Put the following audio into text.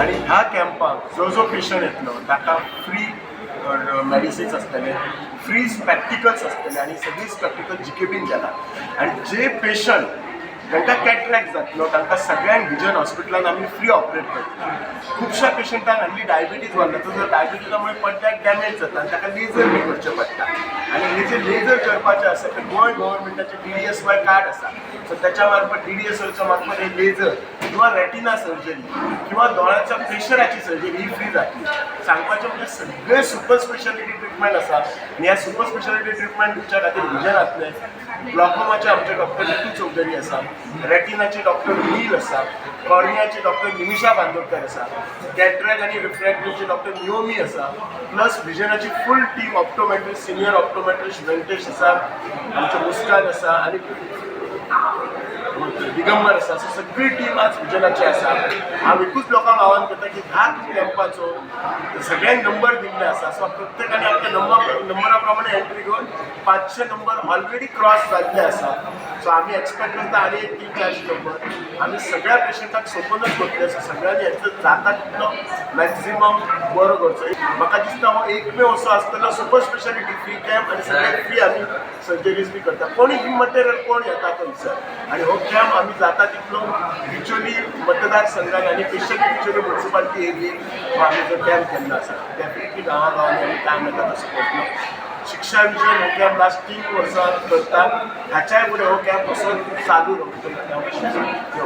आनी ह्या कॅम्पाक जो जो पेशंट येतलो ताका फ्री मेडिसिन्स आसतले, फ्री स्पॅक्टिकल्स आसतले आनी सगळी स्पॅक्टिकल जीकेबीन केला. आनी जे पेशंट तांकां कॅट्रॅक्ट जातलो, तांकां सगळ्यांक विजन हॉस्पिटलान आमी फ्री ऑपरेट करता. खुबश्या पेशंटांक हाल्ली डायबिटीज वाडला, तर डायबिटीजा मुळे पड्ड्याक डॅमेज जाता आनी ताका लेझर बी करचें पडटा. आनी हे जे लेझर करपाचें आसा ते गोंय गव्हर्मेंटाचें डीडीएसवाय कार्ड आसा, सो त्याच्या मार्फत, डीडीएसवायच्या मार्फत हे लेझर किंवा रेटिना सर्जरी किंवा दोळ्याच्या प्रेशराची सर्जरी ही फ्री जातली. सांगपाचें म्हणजे सगळे सुपर स्पेशालिटी ट्रिटमेंट आसा आनी ह्या सुपर स्पेशालिटी ट्रिटमेंट दिवच्या खातीर विजनांतले ग्लॉकोमाचे आमचे डॉक्टर नितू चौधरी आसा, रेटिनाचे डॉक्टर नील आसा, कॉर्नियाचे डॉक्टर निमिषा बांदोडकर आसा, कॅट्रॅक्ट आनी रिफ्रॅक्टिव्हचे डॉक्टर नियोमी आसा, plus विजनाची full team, optometrist, senior optometrist Venkatesh आसा, आमचे मुस्कान आसा आनी दिगंबर आसा. सो सगळी टीम आज विजनाची आसा. हांव एकूच लोकांक आवाहन करता की ह्या कॅम्पाचो सगळ्यांक नंबर दिल्ले आसा, सो प्रत्येकाने आपल्या नंबरा प्रमाणे एंट्री घेवन 500 नंबर ऑलरेडी क्रॉस जाल्ले आसा. सो आमी एक्सपेक्ट करता आनी एक 300-400 नंबर. आमी सगळ्या पेशंटाक सोपोनच करतले. सो सगळ्यांनी हेचो जाता तितलो मॅक्झिमम बरो करचो. म्हाका दिसता हो एकमेव असो आसतलो सुपर स्पेशालिटी फ्री कॅम्प आनी सगळे फ्री आमी सर्जरीज बी करता. कोणी हिम्मतेर कोण येता थंयसर. आनी हो कॅम्प आमी जाता तितलो बिचोली मतदारसंघात आनी स्पेशली बिचोली मुन्सिपालिटी एरियेक हो आमी जो कॅम्प केल्लो आसा, डेफिनेटली गांवा गांवांनी आमी टायम येता तसो करतलो. शिक्षा विजन हो कॅम्प लास्ट 3 वर्सां करता. हाच्याय फुडें हो कॅम्प असो चालू रावतलो.